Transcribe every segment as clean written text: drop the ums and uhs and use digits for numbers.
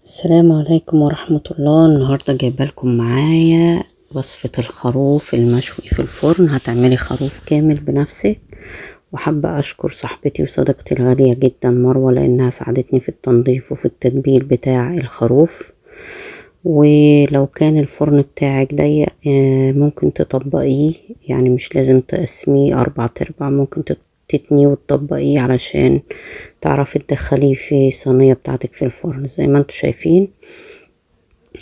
السلام عليكم ورحمة الله. النهاردة جايبه لكم معايا وصفة الخروف المشوي في الفرن. هتعملي خروف كامل بنفسك. وحابة أشكر صاحبتي وصديقتي الغالية جدا مروة، لأنها ساعدتني في التنظيف وفي التتبيل بتاع الخروف. ولو كان الفرن بتاعك ضيق ممكن تطبقيه، يعني مش لازم تقسميه 4 ارباع، ممكن تتنيه وتطبقيه علشان تعرفي تدخليه في الصينية بتاعتك في الفرن. زي ما انتم شايفين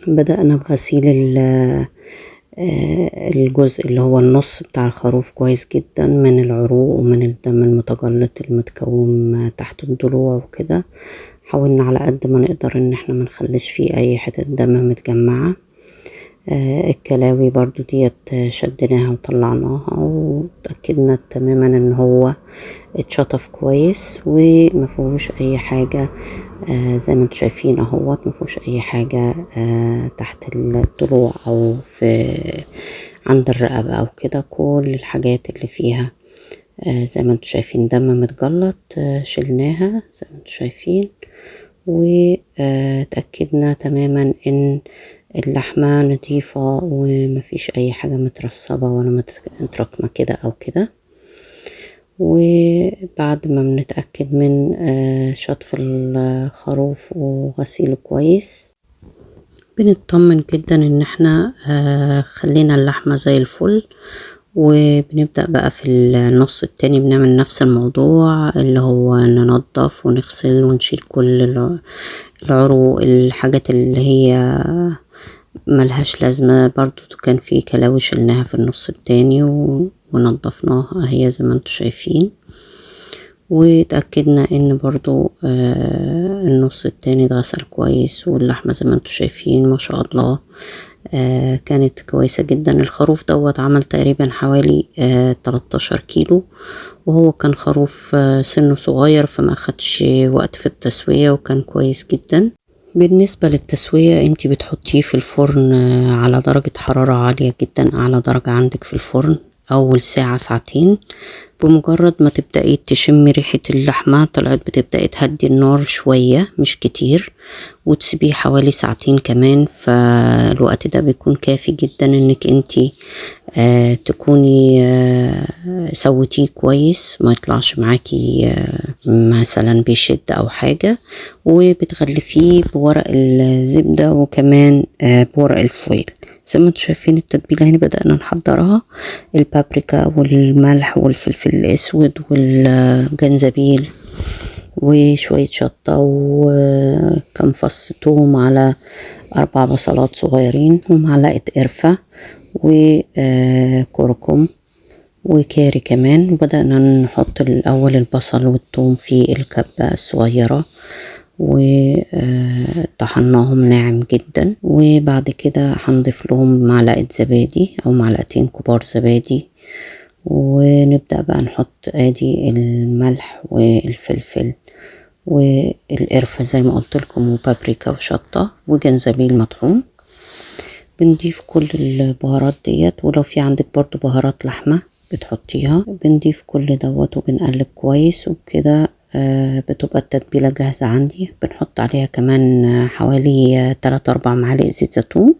بدأنا بغسيل الجزء اللي هو النص بتاع الخروف كويس جدا من العروق ومن الدم المتجلط المتكوم تحت الضلوع وكده. حاولنا على قد ما نقدر ان احنا ما نخليش فيه اي حتة دم متجمعة. الكلاوي برضو ديت شدناها وطلعناها وتأكدنا تماما ان هو اتشطف كويس وما فيهوش اي حاجة. زي ما انتم شايفين اهوت ما فيهوش اي حاجة تحت الضلوع او في عند الرقبة او كده. كل الحاجات اللي فيها زي ما انتم شايفين دم متجلط شلناها زي ما انتم شايفين، وتأكدنا تماما ان اللحمة نظيفة ومفيش اي حاجة مترسبة ولا متراكمة كده او كده. وبعد ما بنتأكد من شطف الخروف وغسيله كويس بنطمن جدا ان احنا خلينا اللحمة زي الفل. وبنبدأ بقى في النص التاني بنعمل نفس الموضوع اللي هو ننظف ونغسل ونشيل كل العروق، الحاجات اللي هي ملهاش لازمة. برضو كان في كلاوي شلناها في النص التاني ونضفناها هي زي ما انتم شايفين. وتأكدنا ان برضو النص التاني اتغسل كويس، واللحمة زي ما انتم شايفين ما شاء الله كانت كويسة جدا. الخروف دوت عمل تقريبا حوالي 13 كيلو، وهو كان خروف سنه صغير فما أخدش وقت في التسوية وكان كويس جدا. بالنسبة للتسوية انتي بتحطيه في الفرن على درجة حرارة عالية جدا، أعلى درجة عندك في الفرن، أول ساعة ساعتين. بمجرد ما تبدأي تشمي ريحة اللحمة طلعت بتبدأي تهدي النار شوية مش كتير، وتسيبيه حوالي ساعتين كمان. فالوقت ده بيكون كافي جدا انك انتي تكوني سويتيه كويس، ما يطلعش معاكي مثلا بيشد او حاجة. وبتغلفيه بورق الزبدة وكمان بورق الفويل. زي ما انتم شايفين التتبيلة هنا بدأنا نحضرها، البابريكا والملح والفلفل الاسود والجنزبيل وشوية شطة وكم فص توم على 4 بصلات صغيرين ومعلقة قرفة وكركم وكاري كمان. وبدأنا نحط الأول البصل والثوم في الكبة الصغيرة وطحناهم ناعم جدا. وبعد كده هنضيف لهم معلقة زبادي أو معلقتين كبار زبادي، ونبدأ بقى نحط ادي الملح والفلفل والقرفة زي ما قلت لكم وبابريكا وشطة وجنزبيل مطحون. بنضيف كل البهارات ديت، ولو في عندك برضو بهارات لحمة بتحطيها. بنضيف كل دوت وبنقلب كويس، وبكده بتبقى التتبيلة جاهزة عندي. بنحط عليها كمان حوالي 3-4 معالق زيت زيتون،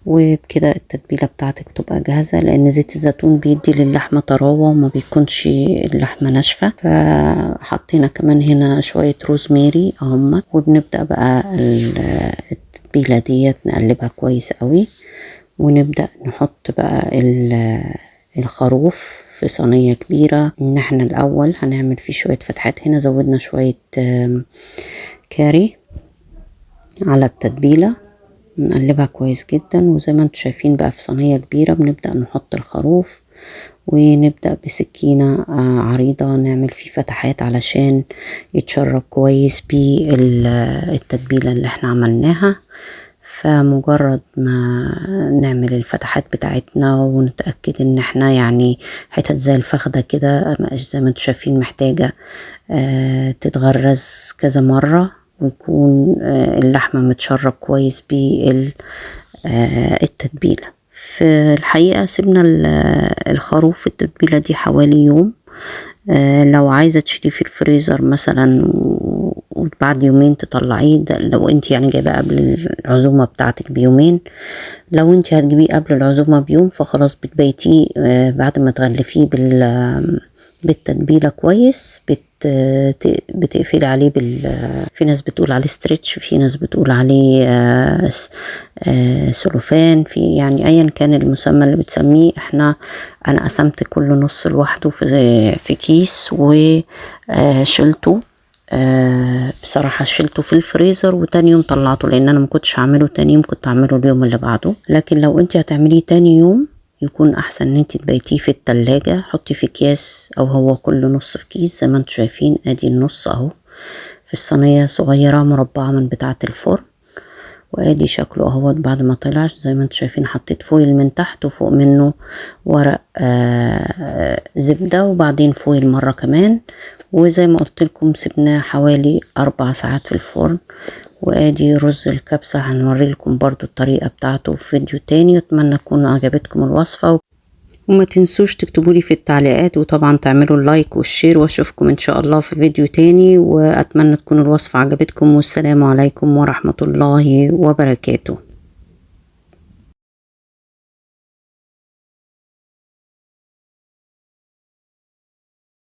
وبكده التتبيلة بتاعتك تبقى جاهزة، لأن زيت الزيتون بيدي للحمة طراوة وما بيكونش اللحمة ناشفة. فحطينا كمان هنا شوية روزميري اهم. وبنبدأ بقى التتبيلة ديت نقلبها كويس قوي، ونبدأ نحط بقى الخروف في صينية كبيرة. ان احنا الاول هنعمل فيه شوية فتحات. هنا زودنا شوية كاري على التتبيلة، نقلبها كويس جدا. وزي ما انتم شايفين بقى في صينية كبيرة بنبدأ نحط الخروف، ونبدأ بسكينة عريضة نعمل فيه فتحات علشان يتشرب كويس بالتتبيلة اللي احنا عملناها. فمجرد ما نعمل الفتحات بتاعتنا ونتأكد ان احنا يعني حتت زي الفخدة كده زي ما انتم شايفين محتاجة تتغرز كذا مرة، ويكون اللحمة متشرب كويس بالتتبيلة. في الحقيقة سيبنا الخروف في التتبيلة دي حوالي يوم. لو عايزة تشيليه في الفريزر مثلا وبعد يومين تطلعيه. ده لو انت يعني جايباه قبل العزومة بتاعتك بيومين. لو انت هتجيبيه قبل العزومة بيوم فخلاص بتبيتيه بعد ما تغلفيه بالتتبيلة كويس، بتقفلي عليه في ناس بتقول عليه stretch، في ناس بتقول عليه سلوفان، في يعني ايا كان المسمى اللي بتسميه. انا قسمت كل نص لوحده في كيس وشلته. بصراحة شلته في الفريزر وتاني يوم طلعته، لان انا ما كنتش هعمله تاني يوم، كنت هعمله اليوم اللي بعده. لكن لو انت هتعمليه تاني يوم يكون احسن ان انت تبيتيه في التلاجة، حطي في اكياس او هو كل نص في كيس زي ما انتم شايفين. ادي النص اهو في الصينية صغيرة مربعة من بتاعة الفرن، وادي شكله اهوت بعد ما طلع زي ما انتم شايفين. حطيت foil من تحت وفوق منه ورق زبدة، وبعدين foil مرة كمان، وزي ما قلت لكم سيبناه حوالي 4 ساعات في الفرن. وادي رز الكبسة هنوري لكم برضو الطريقة بتاعته في فيديو تاني. اتمنى تكون عجبتكم الوصفة، وما تنسوش تكتبوا لي في التعليقات، وطبعا تعملوا ال like وال share، واشوفكم ان شاء الله في فيديو تاني. واتمنى تكون الوصفة عجبتكم، والسلام عليكم ورحمة الله وبركاته.